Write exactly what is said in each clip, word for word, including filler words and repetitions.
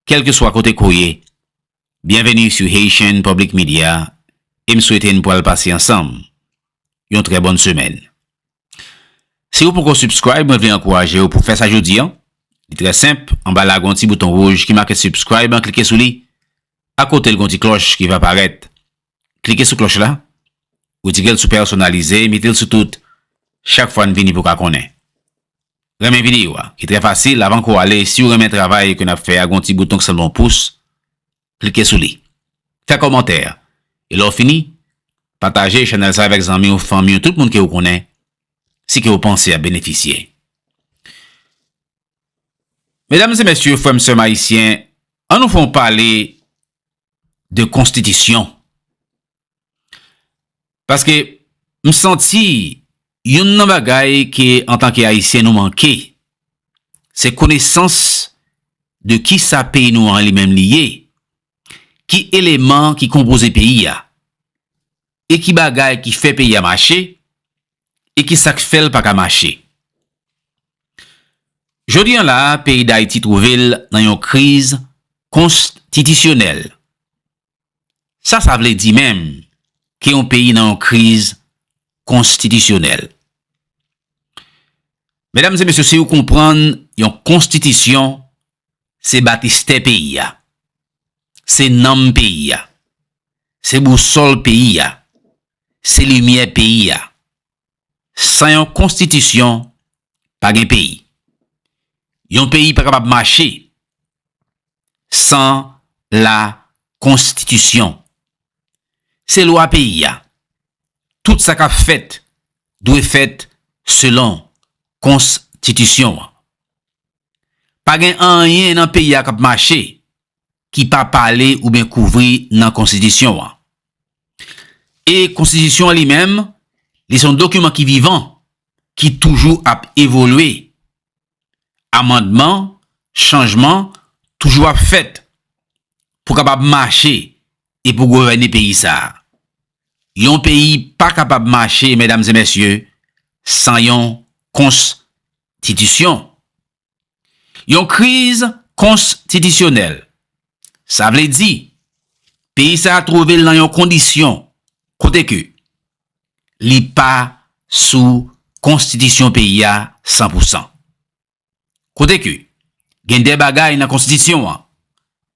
kèlkeswa kote ke w ye, byenveni sou Haitian Public Media, e m swete n pral pase ansanm yon trè bòn semèn. Si w poko subscribe, mwen vle ankouraje w pou fè sa jodi an. Li trè senp, anba la gen yon ti bouton wouj ki make subscribe an, klike sou li. Akote l gen yon ti klòch ki va parèt. Klike sou klòch la, ou tire l sou pèsonalize, mete l sou tout. Chak fwa n vini pou w ka konnen. Renmen videyo a, ki trè fasil, avan ke w ale, si w renmen travay ke n ap fè a, gen yon ti bouton ki sanble yon pous, klike sou li. Fè kòmantè, e lè w fini, pataje chanèl sa avèk zanmi w, fanmi w, tout moun ke w konnen, si ke w panse ap benefisye. Medam e mesye, frè m, sè m ayisyen, ann nou fè yon pale de konstitisyon. Paske m santi youn nan bagay ke antanke ayisyen nou manke, se konesans de kisa peyi nou an li menm li ye, ki eleman ki konpoze peyi a, e ki bagay ki fè peyi a mache, e kisa k fè l pa ka mache. Jodi an la a, peyi Dayiti twouve l nan yon kriz konstitisyonèl. Sa sa vle di menm ke yon peyi nan yon kriz konstitisyonèl? Medam e mesye, si w konprann yon konstitisyon, se batistè peyi a, se nanm peyi a, se bousòl peyi a, se limyè peyi a. San yon konstitisyon, pa gen peyi. Yon peyi pa kapab mache san la konstitisyon. Se lwa peyi a. Tout sa k ap fèt dwe fèt selon konstitisyon an. Pa gen anyen nan peyi a k ap mache ki pa pale oubyen kouvri nan konstitisyon an. E konstitisyon an li menm, li se yon dokiman ki vivan, ki toujou ap evolye. Amandman, chanjman, toujou ap fèt pou kapab mache e pou gouvène peyi sa a. Yon peyi pa kapab mache, medam e mesye, san yon konstitisyon. Yon kriz konstitisyonèl. Sa vle di, peyi sa a twouve l nan yon kondisyon kote ke li pa sou konstitisyon peyi a san pou san. Kote ke gen de bagay nan konstitisyon an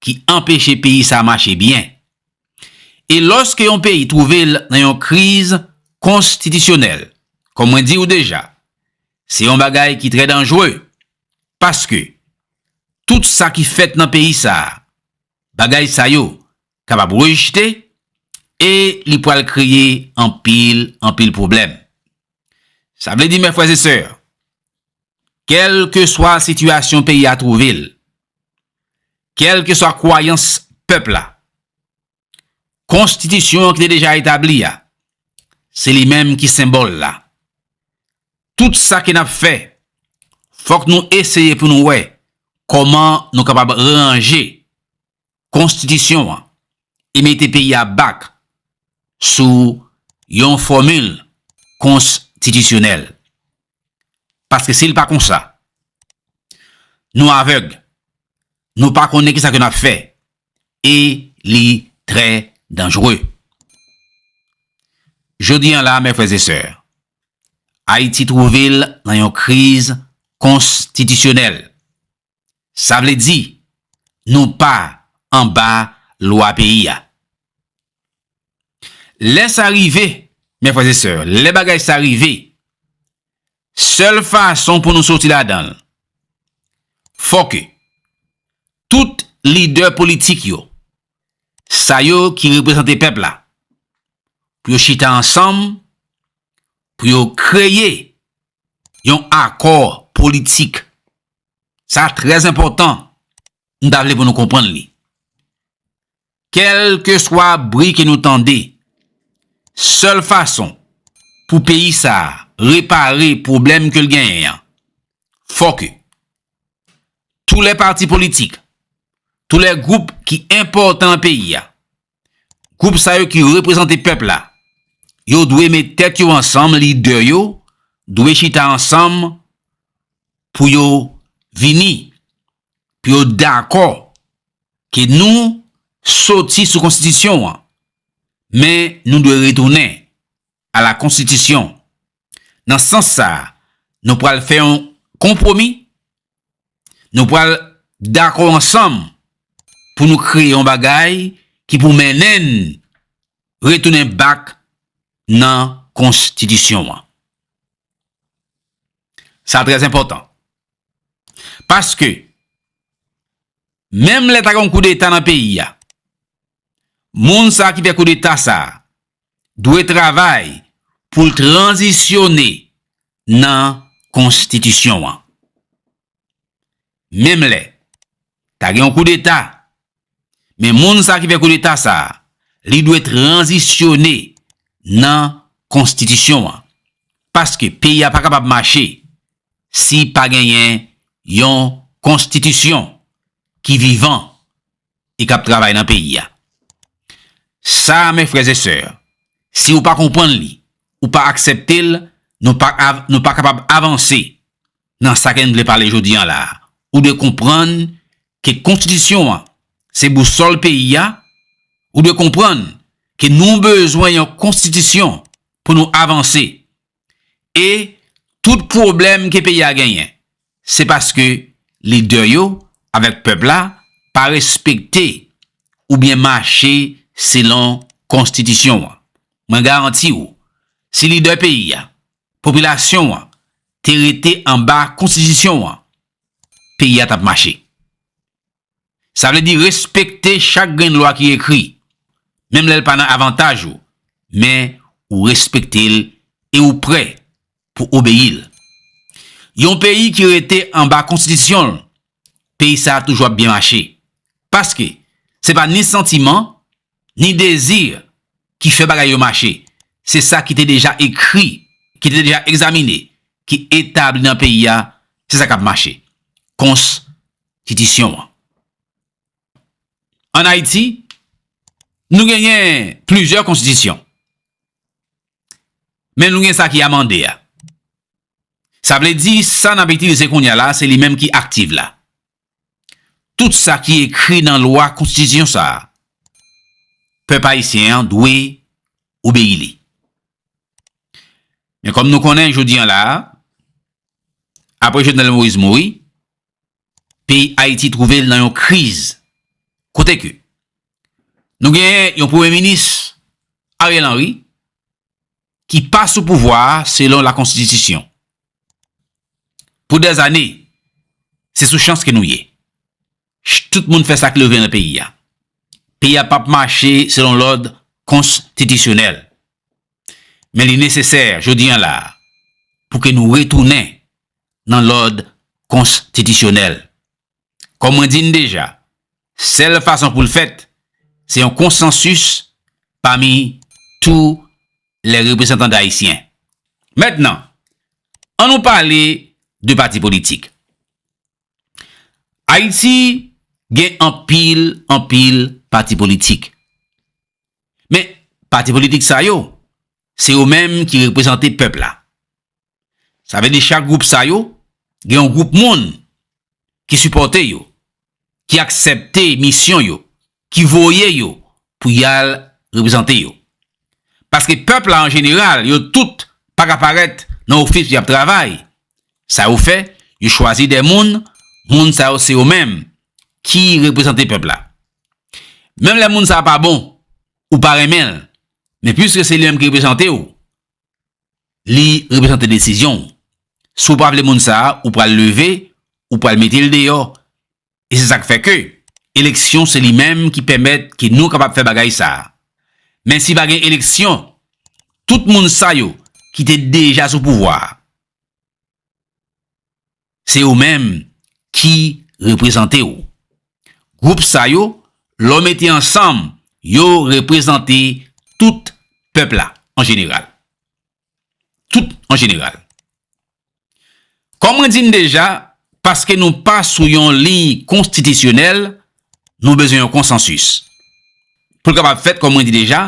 ki anpeche peyi sa a mache byen. E lòske yon peyi twouve l nan yon kriz konstitisyonèl, kòm mwen di w deja, se yon bagay ki trè danjre, paske tout sa ki fèt nan peyi sa a, bagay sa yo kapab rejte e li pral kreye anpil, anpil pwoblèm. Sa vle di, mè frè e sè, kèlkeswa sitiyasyon peyi a twouve l, kèlkeswa kwayans pèp la, konstitisyon an ki te deja etabli a, se li menm ki senbòl la. Tout sa ke n ap fè, fòk nou eseye pou nou wè kòman nou kapab ranje konstitisyon an e mete peyi a bak sou yon fòmil konstitisyonèl. Paske si l pa konsa, nou avèg, nou pa konnen kisa ke n ap fè, e li trè danjre. Jodi an la, mè frè e sè, Ayiti twouve l nan yon kriz konstitisyonèl. Sa vle di, nou pa anba lwa peyi a. Lè sa rive, mè frè e sè, lè bagay sa rive, sèl fason pou nou soti ladan l, fò ke tout lidè politik yo, sa yo ki reprezante pèp la, pou yo chita ansanm, pou yo kreye yon akò politik. Sa trè enpòtan, m ta vle pou nou konprann li. Kèlkeswa bri ke nou tande, sèl fason pou peyi sa a repare pwoblèm ke l genyen an, fò ke tou lè pati politik, tou lè gwoup ki enpòtan nan peyi a, gwoup sa yo ki reprezante pèp la, yo dwe met tèt yo ansanm, lidè yo dwe chita ansanm pou yo vini, pou yo dakò ke nou soti sou konstitisyon an, men nou dwe retounen a la konstitisyon. Nan sans sa a, nou pral fè yon konpwomi, nou pral dakò ansanm pou nou kreye yon bagay ki pou mennen n retounen back nan konstitisyon an. Sa trè enpòtan. Paske, menm lè ta gen yon koudeta nan peyi a, moun sa ki fè koudeta sa dwe travay pou l tranzisyone nan konstitisyon an. Menm lè ta gen yon koudeta, men moun sa ki fè koudeta sa, li dwe tranzisyone nan konstitisyon an. Paske peyi a pa kapab mache si pa genyen yon konstitisyon ki vivan e k ap travay nan peyi a. Sa, mes frères et sœurs, si ou pa konprann li, ou pa aksepte l, nou pa, av- nou pa kapab avanse nan sa ke n vle pale jodi an la a. Ou dwe konprann ke konstitisyon an se bousòl peyi a. Ou dwe konprann ke nou bezwen yon konstitisyon pou nou avanse. E tout pwoblèm ke peyi a genyen, se paske lidè yo avèk pèp la pa respekte oubyen mache selon konstitisyon an. Mwen garanti w, si lidè peyi a, popilasyon an, te rete anba konstitisyon an, peyi a t ap mache. Sa vle di respekte chak grenn lwa ki ekri, menm lè l pa nan avantaj ou, men ou respekte l e ou prè pou obeyi l. Yon peyi ki rete anba konstitisyon l, peyi sa a toujou ap byen mache. Paske se pa ni santiman, ni dezi ki fè bagay yo mache. Se sa ki te deja ekri, ki te deja egzamine, ki etabli nan peyi a, se sa k ap mache. Konstitisyon an. Ann Ayiti, nou genyen plizyè konstitisyon. Men nou gen sa ki amande a. Sa vle di, sa n ap itilize kounye a la, se li menm ki aktif la. Tout sa ki ekri nan lwa konstitisyon sa a, pèp ayisyen an dwe obeyi li. Men kòm nou konnen jodi an la a, apre Jovenel Moïse mouri, peyi Ayiti twouve l nan yon kriz. Kote ke nou genyen yon premye minis, Ariel Henry, ki pa sou pouvwa a selon lakonstitisyon. Pou dèzane, se sou chans ke nou ye. Ch- Tout moun fè sa k leve nan peyi a. Peyi a p ap mache selon lòd konstitisyonèl. Men li nesesè, jodi an la a, pou ke nou retounen nan lòd konstitisyonèl. Kòm mwen di n deja, sèl fason pou l fèt, se yon konsansis pami tou lè reprezantan ayisyen. Mentnan, ann nou pale de pati politik. Ayiti gen anpil, anpil pati politik. Men, pati politik sa yo, se yo menm ki reprezante pèp la. Sa vle di chak gwoup sa yo, gen yon gwoup moun ki sipòte yo, ki aksepte misyon yo, ki voye yo pou y al reprezante yo. Paske pèp la an jeneral, yo tout pa ka parèt nan ofis y ap travay. Sa yo fè, yo chwazi de moun, moun sa yo se yo menm ki reprezante pèp la. Menm lè moun sa a pa bon, ou pa renmen l, men piske se li menm ki reprezante w, li reprezante desizyon w. Si w pa vle moun sa a, ou pral leve, ou pral mete l deyò. E se sa k fè ke eleksyon se li menm ki pèmèt ke nou kapab fè bagay sa a. Men si pa gen eleksyon, tout moun sa yo ki te deja sou pouvwa a, se yo menm ki reprezante w. Gwoup sa yo, lè w mete ansanm, yo reprezante tout pèp la an jeneral. Tout an jeneral. Kòm mwen di n deja, paske nou pa sou yon liy konstitisyonèl, nou bezwen yon konsansis. Pou l kapab fèt, kòm mwen di deja,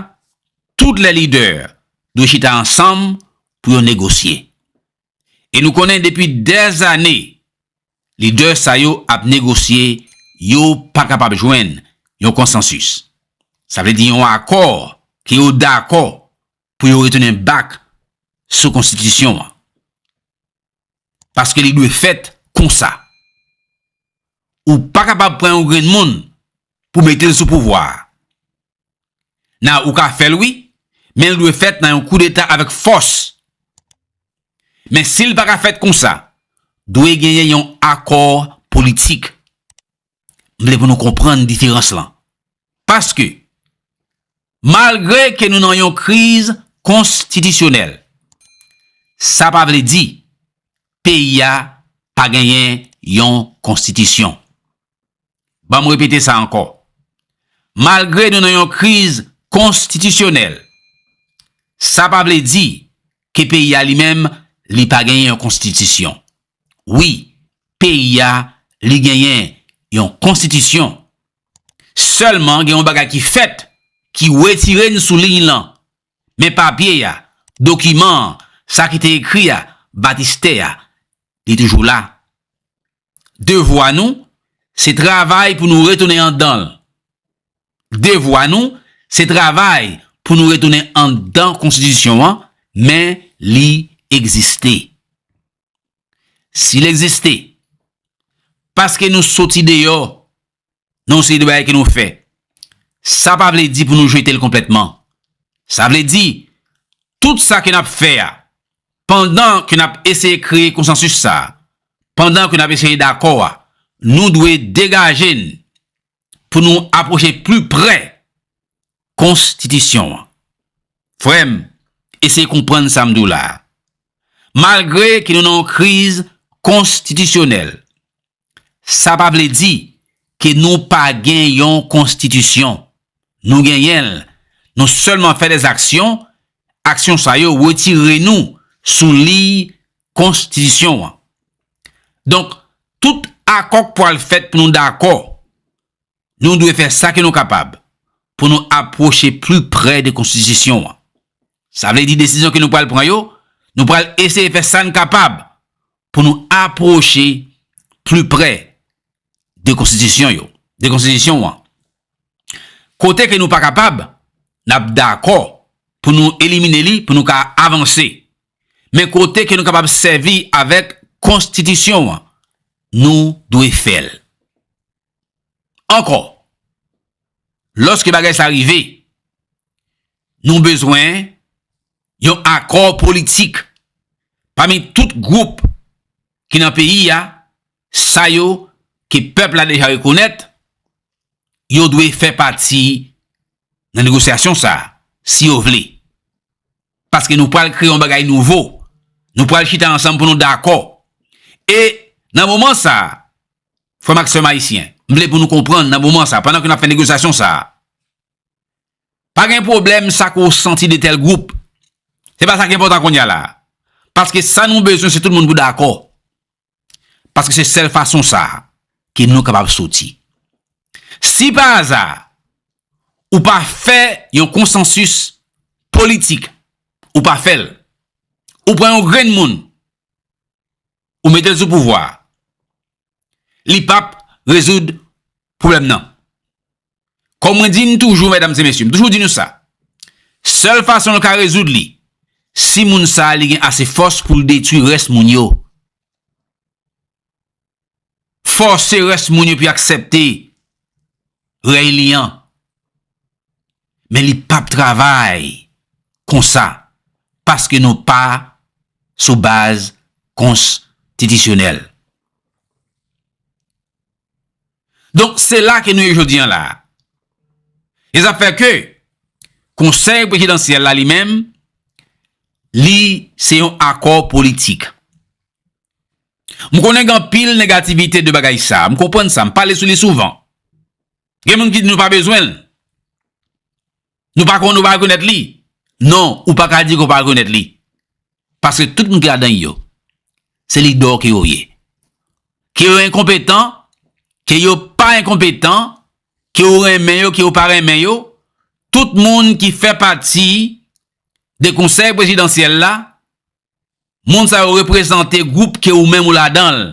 tout lè lidè dwe chita ansanm pou yo negosye. E nou konnen depi dèzane, lidè sa yo ap negosye, yo pa kapab jwenn yon konsansis. Sa vle di yon akò ke yo dakò pou yo retounen back sou konstitisyon an. Paske li dwe fèt konsa. Ou pa kapab pran yon grenn moun pou mete l sou pouvwa a. Nan ou ka fè l wi, men l dwe fèt nan yon koudeta avèk fòs. Men si l pa ka fèt konsa, dwe genyen yon akò politik. M vle pou nou konprann diferans lan. Paske, malgre ke nou nan yon kriz konstitisyonèl, sa pa vle di peyi a pa genyen yon konstitisyon. Ban m repete sa ankò. Malgre nou nan yon kriz konstitisyonèl, sa pa vle di ke peyi a li menm, li pa genyen yon konstitisyon. Wi, peyi a, li genyen yon konstitisyon. Sèlman gen yon bagay ki fèt, ki retire n sou liy lan. Men papye a, dokiman an, sa ki te ekri a, batistè a, li toujou la. Devwa nou, se travay pou nou retounen anndan l. Devwa nou, se travay pou nou retounen anndan konstitisyon an, men li egziste. Si l egziste, paske nou soti deyò nan yon seri de bagay ke nou fè, sa pa vle di pou nou jete l konplètman. Sa vle di, tout sa ke n ap fè a, pandan ke n ap eseye kreye konsansis sa a, pandan ke n ap eseye dakò a, nou dwe degaje n pou nou apwoche pli prè konstitisyon an. Frè m, eseye konprann sa m di w la a. Malgre ke nou nan yon kriz konstitisyonèl, sa pa vle di ke nou pa gen yon konstitisyon. Nou genyen l. Nou sèlman fè dèzaksyon, aksyon sa yo retire nou sou liy konstitisyon an. Donk, tout akò k pral fèt pou nou dakò, nou dwe fè sa ke nou kapab pou nou apwoche pli prè de konstitisyon an. Sa vle di desizyon ke nou pral pran yo, nou pral eseye fè sa n kapab pou nou apwoche pli prè de konstitisyon yo, de konstitisyon an. Kote ke nou pa kapab, n ap dakò pou nou elimine li, pou nou ka avanse. Men kote ke nou kapab sèvi avèk konstitisyon an, nou dwe fè l. Ankò, lòske bagay sa rive, nou bezwen yon akò politik pami tout gwoup ki nan peyi a, sa yo ke pèp la deja rekonèt, yo dwe fè pati nan negosyasyon sa a, si yo vle. Paske nou pral kreye yon bagay nouvo. Nou pral chita ansanm pou nou dakò. E nan moman sa a, frè m ak sè m ayisyen, m vle pou nou konprann nan moman sa a, pandan ke n ap fè negosyasyon sa a, pa gen pwoblèm sa ke w santi de tèl gwoup. Se pa sa ki enpòtan kounye a la a. Paske sa nou bezwen, se tout moun pou dakò. Paske se sèl fason sa a ke nou kapab soti. Si pa aza, ou pa fè yon konsansis politik, ou pa fè l, ou pran yon grenn moun, ou mete l sou pouvwa a, li p ap rezoud pwoblèm nan. Kòm mwen di n toujou, medam e mesye, m toujou di nou sa. Sèl fason l ka rezoud li, si moun sa a li gen ase fòs pou l detwi rès moun yo. Fòse rès moun yo pou y aksepte rèy li an. Men li p ap travay konsa, paske nou pa sou baz konstitisyonèl. Donk, se la ke nou ye jodi an la a. E sa fè ke Konsèy Prezidansyèl la li menm, li se yon akò politik. M konnen gen anpil negativite de bagay sa a. M konprann sa. M pale sou li souvan. Gen moun ki di nou pa bezwen l. Nou pa konn, nou pa rekonèt li. Non, ou pa ka di ke w pa rekonèt li. Paske tout moun ki ladan yo, se lidè ke yo ye. Ke yo enkonpetan, ke yo pa enkonpetan, ke w renmen yo, ke w pa renmen yo, tout moun ki fè pati de Konsèy Prezidansyèl la, moun sa yo reprezante gwoup ke ou menm ou ladan l.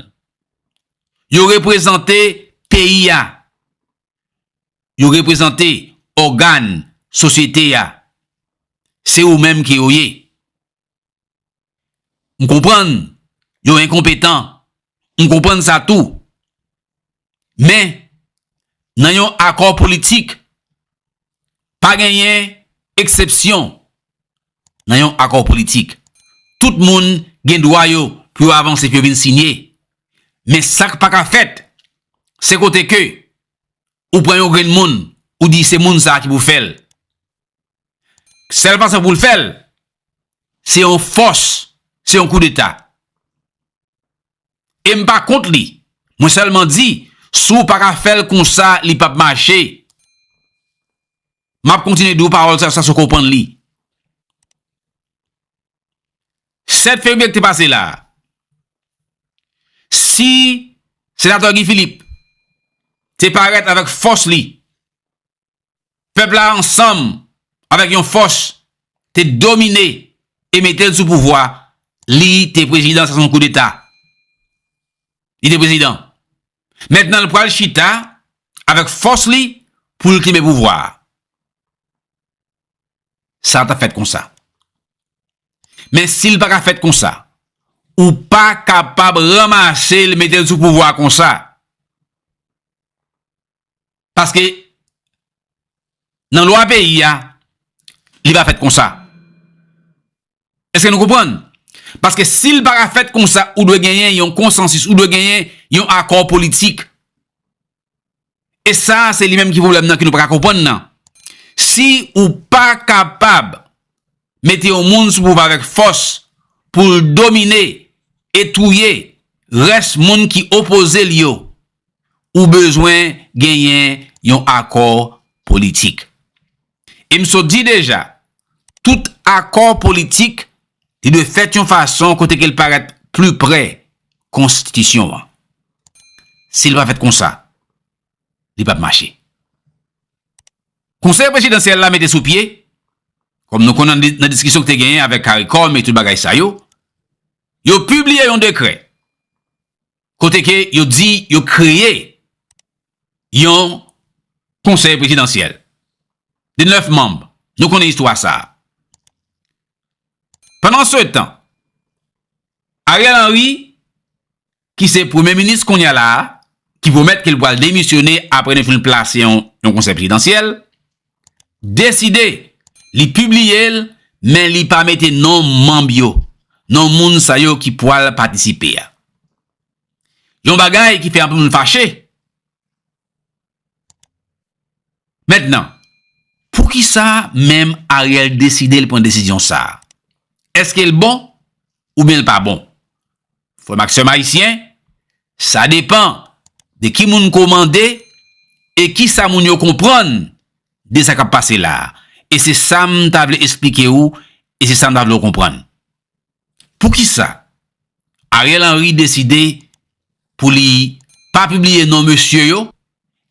Yo reprezante peyi a. yo reprezante ògàn sosyete a, se ou menm ke yo ye. M konprann yo enkonpetan. M konprann sa tou. Men, nan yon akò politik, pa genyen eksepsyon nan yon akò politik. Tout moun gen dwa yo pou yo avanse, pou yo vin sinye. Men sa k pa ka fèt, se kote ke ou pran yon grenn moun, ou di se moun sa a ki pou fè l. Sèl fason pou l fè l, se yon fòs, se yon koudeta. E m pa kont li. Mwen sèlman di, si w pa ka fè l konsa, li p ap mache. M ap kontinye di w pawòl sa, sa sou konprann li. Sèt fevriye k te pase la a, si senatè Guy Philippe te parèt avèk fòs li, pèp la ansanm avèk yon fòs te domine e mete l sou pouvwa, li te prezidan, sa se yon koudeta. Li te prezidan. Mentnan, l pral chita avèk fòs li pou l kenbe pouvwa a. Sa t ap fèt konsa. Men si l pa ka fèt konsa, ou pa kapab ranmase l, mete l sou pouvwa konsa. Paske nan lwa peyi a, li pa fèt konsa. Èske nou konprann? Paske si l pa ka fèt konsa, ou dwe genyen yon konsansis, ou dwe genyen yon akò politik. E sa, se li menm ki pwoblèm nan ke nou pa ka konprann nan. Si ou pa kapab mete yon moun sou pouvwa avèk fòs pou l domine e touye rès moun ki opoze l yo, ou bezwen genyen yon akò politik. E m sot di deja, tout akò politik, li dwe fèt yon fason kote ke l parèt pli pre konstitisyon an. Si l pa fèt konsa, li p ap mache. Konsèy prezidansyèl la mete sou pye, kòm nou konnen nan, nan diskisyon ki te genyen avèk CARICOM e tout bagay sa yo, yo pibliye yon dekrè kote ke yo di yo kreye yon konsèy prezidansyèl de nèf manm. Nou konnen istwa sa a. Pandansetan, Ariel Henry, ki se premye minis kounye a la a, ki pwomèt ke l pral demisyone apre nou fin plase yon, yon konsèy prezidansyèl, deside li pibliye l, men li pa mete non manm yo, non moun sa yo ki pral patisipe a. Yon bagay ki fè anpil moun fache. Mentnan, poukisa menm Ariel deside l pran desizyon sa a? Èske l bon oubyen l pa bon? Frè m ak sè m ayisyen, sa depan de ki moun ke w mande e kisa moun yo konprann de sa k ap pase la a. E se sa m ta vle eksplike w, e se sa m ta vle w konprann. Poukisa Ariel Henry deside pou li pa pibliye non mesye yo,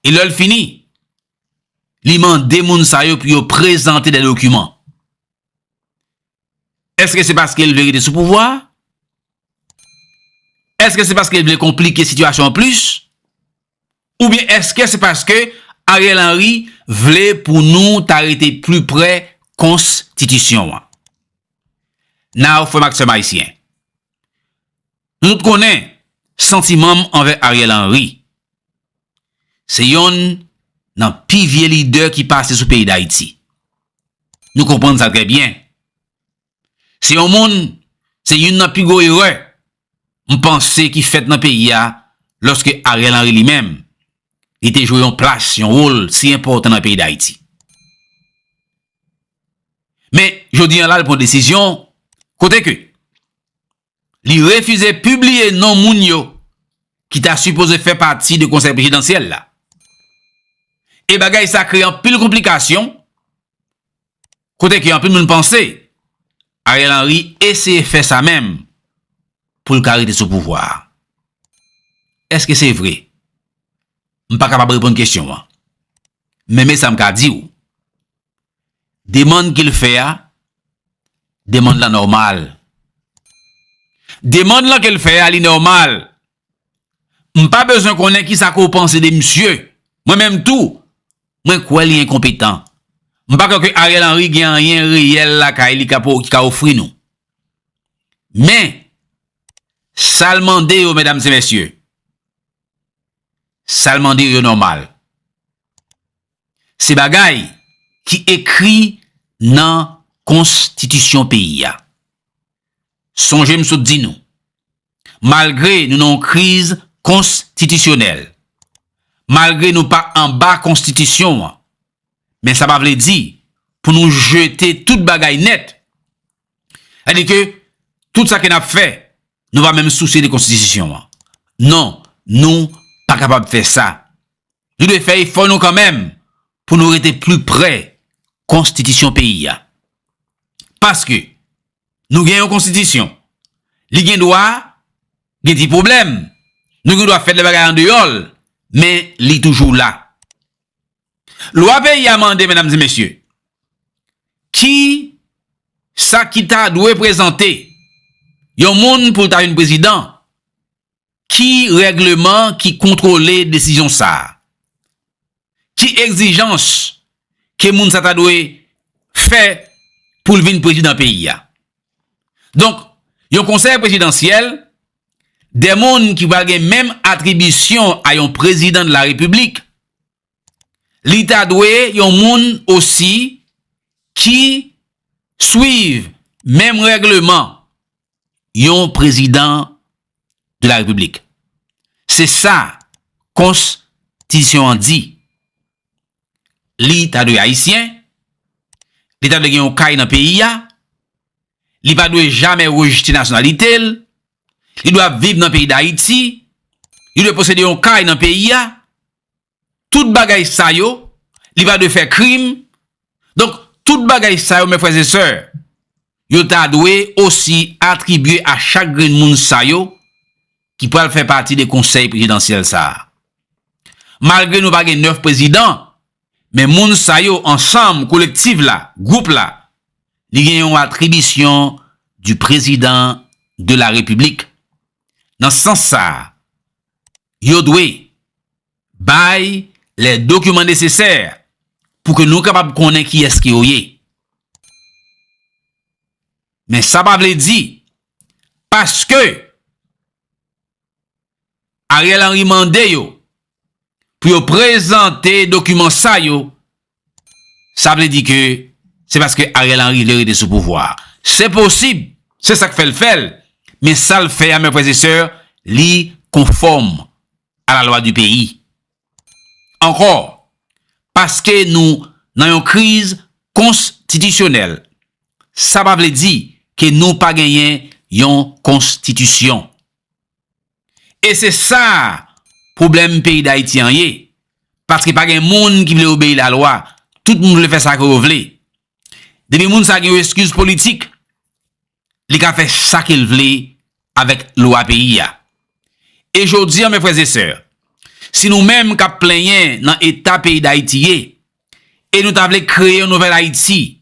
e lè l fini, li mande moun sa yo pou yo prezante de dokiman? Èske se paske l vle rete sou pouvwa a? Èske se paske l vle konplike sitiyasyon an plis? Oubyen èske se paske Ariel Henry vle pou nou ta rete pli pre konstitisyon an? Now, frè m ak sè m ayisyen, nou tout konnen santiman m anvè Ariel Henry. Se yonn nan pi vye lidè ki pase sou peyi Dayiti. Nou konprann sa trè byen. Se yon moun, se youn nan pi gwo erè m panse ki fèt nan peyi a, lòske Ariel Henry li menm, li te jwe yon plas, yon wòl si enpòtan nan peyi Dayiti. Men, jodi a la, l pran desizyon kote ke li refize pibliye non moun yo ki ta sipoze fè pati de konsèy prezidansyèl la. E bagay sa kreye anpil konplikasyon, kote ke anpil moun panse Ariel Henry eseye fè sa menm pou l ka rete sou pouvwa a. Èske se vre? M pa kapab reponn kesyon an. Men, men sa m ka di w. Demann ke l fè a, demann lan nòmal. Demann lan ke l fè a, li nòmal. M pa bezwen konnen kisa ke w panse de misye. Mwen menm tou, Mwen kwè li enkonpetan. M pa kwè ke Ariel Henry gen anyen reyèl lakay li ka po-, ki ka ofri nou. Men, sa l mande yo, medam e mesye, sa l mande yo nòmal. Se bagay ki ekri nan konstitisyon peyi a. Sonje m sot di nou, malgre nou nan yon kriz konstitisyonèl, malgre nou pa anba konstitisyon an, men sa pa vle di pou nou jete tout bagay nèt. Sètadi ke tout sa ke n ap fè, nou pa menm sousye de konstitisyon an. Non, nou pa kapab fè sa. Nou dwe fè efò nou kanmenm pou nou rete pli pre konstitisyon peyi a. Paske nou gen yon konstitisyon. Li gen dwa gen ti pwoblèm. Nou gen dwa fè de bagay andeyò l, men li toujou la. Lwa peyi a mande, medam e mesye, ki sa ki ta dwe prezante yon moun pou l ta vin prezidan, ki règleman ki kontwole desizyon sa a? Ki egzijans ke moun sa ta dwe fè pou l vin prezidan peyi a? Donk, yon konsèy prezidansyèl, de moun ki pral gen menm atribisyon a yon prezidan de la repiblik, li ta dwe yon moun osi ki swiv menm règleman yon prezidan de la repiblik. Se sa konstitisyon an di. Li ta dwe ayisyen, li ta dwe gen yon kay nan peyi a, li pa dwe jamè rejte nasyonalite l, li dwe ap viv nan peyi Dayiti, li dwe posede yon kay nan peyi a. Tout bagay sa yo, li pa dwe fè krim. Donk, tout bagay sa yo, mes frères et sœurs, yo ta dwe osi atribye a chak grenn moun sa yo ki pral fè pati de konsèy prezidansyèl sa a. Malgre nou pa gen nèf prezidan, men moun sa yo ansanm, kolektif la, gwoup la, li gen yon atribisyon du président de la République. Nan sans sa a, yo dwe bay les documents nécessaires pou ke nou kapab konnen kiyès ke yo ye. Men sa pa vle di, paske Ariel Henry mande yo pou yo prezante dokiman sa yo, sa vle di ke se paske Ariel Henry vle rete sou pouvwa a. Se posib, se sa k fè l fè l, men sa l fè a, mes frères et sœurs, li konfòm a la lwa di peyi. Ankò, paske nou nan yon kriz konstitisyonèl, sa pa vle di ke nou pa genyen yon konstitisyon. E se sa pwoblèm peyi Dayiti an ye. Paske pa gen moun ki vle obeyi lalwa. Tout moun vle fè sa ke yo vle. Depi moun sa gen yon eskiz politik, li ka fè sa ke l vle avèk lwa peyi a. E jodi a, mes frères et sœurs, si nou menm k ap plenyen nan eta peyi Dayiti ye, e nou ta vle kreye yon nouvèl Ayiti,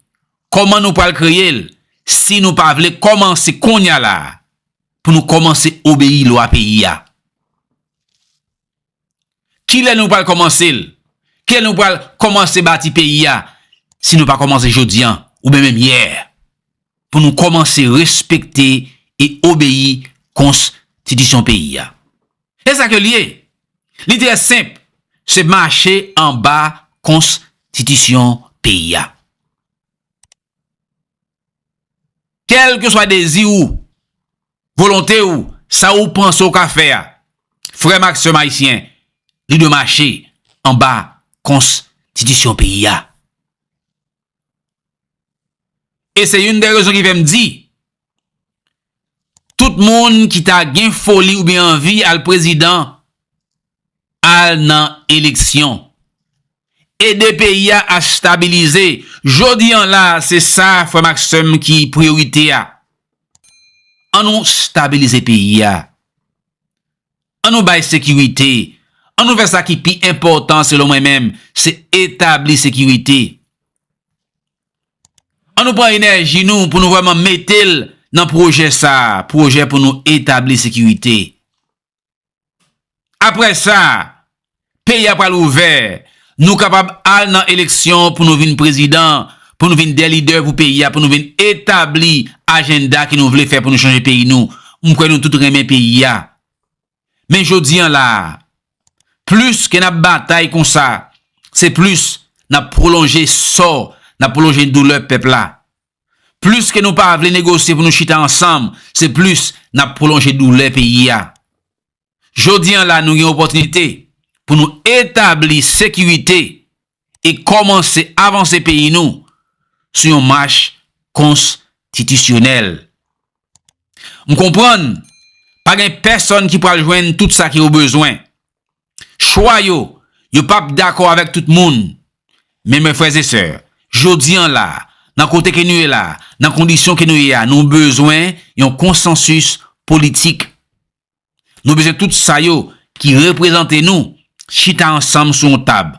kòman nou pral kreye l si nou pa vle kòmanse kounye a la a pou nou kòmanse obeyi lwa peyi a? Kilè nou pral kòmanse l? Kilè nou pral kòmanse bati peyi a si nou pa kòmanse jodi a oubyen menm yè? Pou nou kòmanse respekte e obeyi konstitisyon peyi a. E sa ke l ye. Li trè senp, se mache anba konstitisyon peyi a. Kèlkeswa dezi ou, volonte ou, sa ou panse ou ka fè a, frè m ak sè m ayisyen, li dwe mache anba konstitisyon peyi a. E se youn dè rezon ki fè m di, tout moun ki ta gen foli oubyen anvi al prezidan, al nan eleksyon. Ede peyi a a stabilize. Jodi a la, se sa, frè m ak sè m, ki priyorite a. An nou stabilize peyi a. An nou bay sekirite. An nou fè sa ki pi enpòtan, selon mwen menm, se etabli sekirite. An nou pran enèji nou pou nou vrèman mete l nan pwojè sa a, pwojè pou nou etabli sekirite. Apre sa, peyi a pral ouvè, Nou kapab al nan eleksyon pou nou vin prezidan, pou nou vin de lidè pou peyi a, pou nou vin etabli ajanda ke nou vle fè pou nou chanje peyi nou. M kwè nou tout renmen peyi a. Men jodi an la a, plis ke n ap batay konsa, se plis n ap pwolonje sò, n ap pwolonje doulè pèp la. Plis ke nou pa vle negosye pou nou chita ansanm, se plis n ap pwolonje doulè peyi a. Jodi an la, nou gen opòtinite pou nou etabli sekirite e kòmanse avanse peyi nou sou yon mach konstitisyonèl. M konprann, pa gen pèsonn ki pral jwenn tout sa ke yo bezwen. Chwa yo, yo p ap dakò avèk tout moun. Men, mè frè e sè, jodi an la, nan kote ke nou ye la, nan kondisyon ke nou ye a, nou bezwen yon konsansis politik. Nou bezwen tout sa yo ki reprezante nou chita ansanm sou yon tab.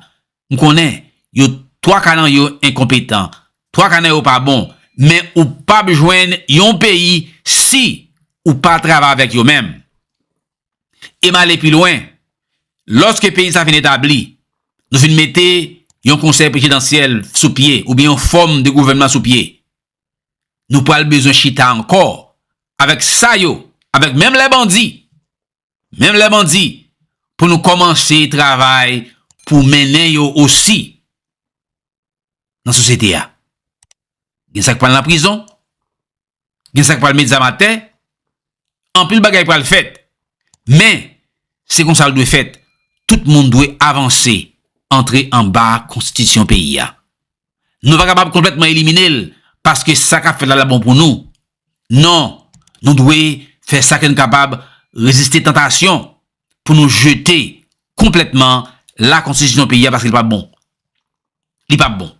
M konnen yo, twa ka nan yo enkonpetan, twa ka nan yo pa bon, men ou p ap jwenn yon peyi si ou pa travay avèk yo menm. E m ale pi lwen, lòske peyi sa fin etabli, nou fin mete yon konsèy prezidansyèl sou pye oubyen yon fòm de gouvènman sou pye, nou pral bezwen chita ankò avèk sa yo, avèk menm lè bandi, menm lè bandi, pou nou kòmanse travay pou mennen yo osi nan sosyete a. Gen sa k pral nan prizon, gen sa k pral met zam atè, anpil bagay pral fèt. Men, se konsa l dwe fèt. Tout moun dwe avanse, antre anba konstitisyon peyi a. Nou pa kapab konplètman elimine l, paske sa k ap fèt la, la bon pou nou. Non, nou dwe fè sa ke n kapab, reziste tantasyon pou nou jete konplètman la konstitisyon peyi a, paske li p ap bon. Li p ap bon.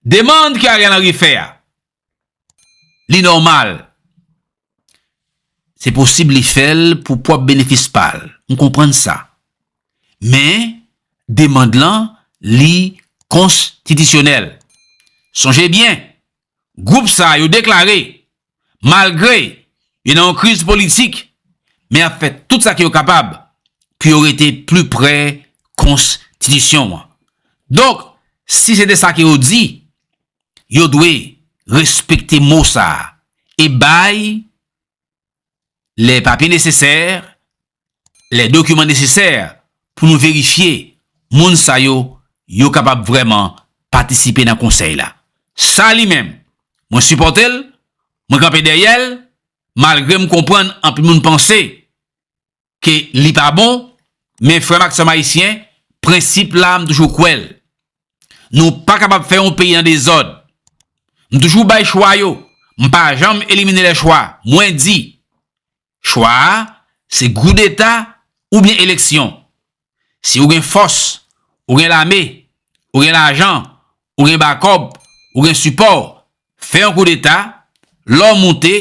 Demann ke Ariel Henry fè a, li nòmal. Se posib li fè l pou pwòp benefis pa l. M konprann sa. Men, demann lan, li konstitisyonèl. Sonje byen, gwoup sa a yo deklare, malgre yo nan yon kriz politik, men y ap fè tout sa ke yo kapab pou yo rete pli pre konstitisyon an. Donk, si se de sa ke yo di, yo dwe respekte mo sa a e bay lè papye nesesè, lè dokiman nesesè pou nou verifye moun sa yo, yo kapab vrèman patisipe nan konsèy la. Sa li menm, mwen sipòte l, mwen kanpe dèyè l, malgre m konprann anpil moun panse ke li pa bon, men frè m ak sè m ayisyen, prensip la, m toujou kwè l. Nou pa kapab fè yon peyi nan dezòd. M toujou bay chwa yo. M pa janm elimine lè chwa. Mwen di, chwa a, se koudeta oubyen eleksyon. Si ou gen fòs, ou gen lame, ou gen lajan, ou gen bakòp, ou gen sipò, fè yon koudeta, lè w moute,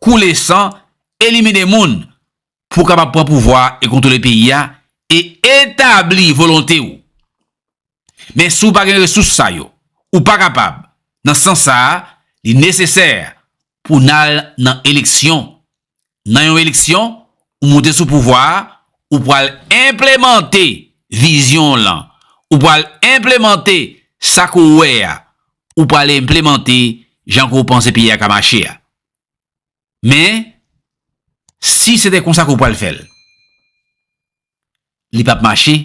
koule san, elimine moun, pou w kapab pran pouvwa a e kontwole peyi a e etabli volonte w. Men si w pa gen resous sa yo, ou pa kapab. Nan sans sa a, li nesesè pou n al nan eleksyon. Nan yon eleksyon, ou moute sou pouvwa a, ou pral enplemante vizyon w lan, ou pral enplemante sa ke w wè a, ou pral enplemante jan ke w panse peyi a ka mache a. Men, si se te konsa ke w pral fè l, li p ap mache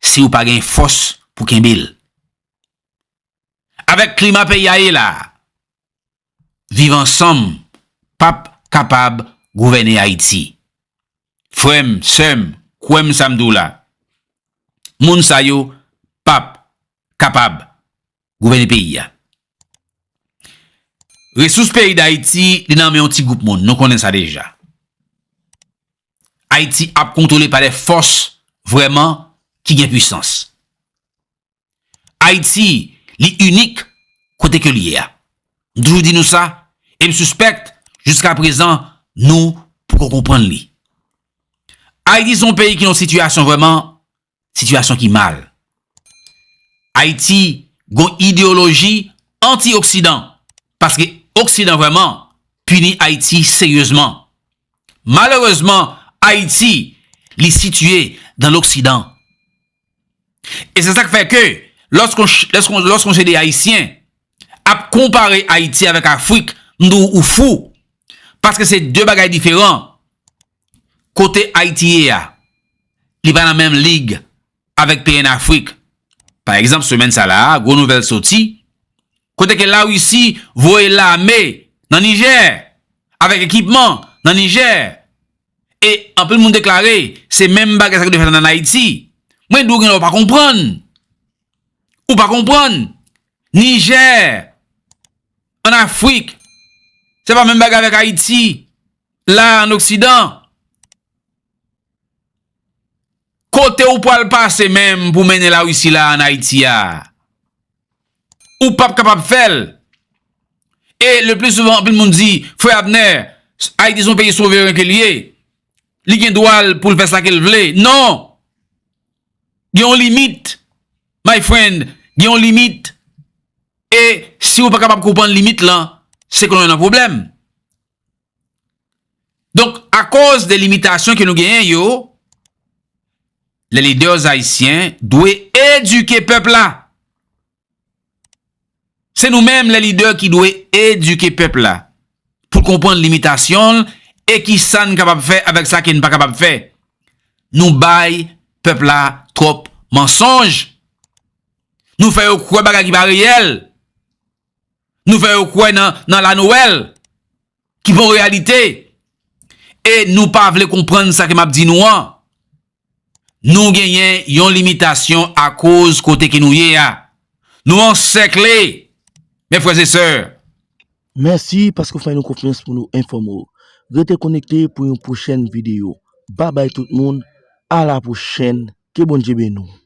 si w pa gen fòs pou kenbe l. Avèk klima peyi a ye la a, Viv Ansanm p ap kapab gouvène Ayiti. Frè m, sè m, kwè m sa m di w la. Moun sa yo p ap kapab gouvène peyi a. Resous peyi Dayiti, li nan men yon ti gwoup moun. Nou konnen sa deja. Ayiti ap kontwole pa de fòs vrèman ki gen pwisans. Ayiti, li inik kote ke l ye a. M toujou di nou sa, e m sispèk, jiska prezan, nou poko konprann li. Ayiti se yon peyi ki nan yon sitiyasyon vrèman, sitiyasyon ki mal. Ayiti gon ideyoloji anti-Oksidan, paske Oksidan vrèman pini Ayiti seryezman. Malerezman, Ayiti, li sitiye dan Loksidan. E se sa k fè ke lòske, lòske, lòske yon seri de Ayisyen ap konpare Ayiti avèk Afrik, m di w ou fou. Paske se de bagay diferan. Kote Ayiti ye a, li pa nan menm lig avèk peyi an Afrik. Pa egzanp, semèn sa la a, gwo nouvèl soti, kote ke Larisi voye lame nan Nijè, avèk ekipman nan Nijè. E anpil moun deklare, se menm bagay sa ki dwe fèt ann Ayiti. Mwen di w gen lè w pa konprann. Ou pa konprann. Nijè, ann Afrik, se pa menm bagay avèk Ayiti, la ann Oksidan. Kote ou pral pase menm pou mennen Larisi la ann Ayiti a? Ou p ap kapab fè l. E le pli souvan, anpil moun di, frè Abner, Ayiti se yon peyi souveren ke l ye. Li gen dwa l pou l fè sa ke l vle. Non! Gen yon limit. My friend, gen yon limit. E si ou pa kapab konprann limit lan, se ke nou nan pwoblèm. Donk, akoz de limitasyon ke nou genyen yo, les leaders ayisyen dwe edike pèp la. Se nou menm, les leaders, ki dwe edike pèp la pou l konprann limitasyon l e ki sa n kapab fè avèk sa ke n pa kapab fè. Nou bay pèp la twòp mansonj. Nou fè yo kwè bagay ki pa reyèl. Nou fè yo kwè nan, nan lanwèl ki pa yon reyalite. E nou pa vle konprann sa ke m ap di nou an. Nou genyen yon limitasyon akoz kote ke nou ye a. Nou ansèkle, mes frères et sœurs. Mèsi paske w fè nou konfyans pou nou enfòme w. Rete konekte pou yon pwochèn videyo. Babay tout moun, a la pwochèn, ke Bondye beni w.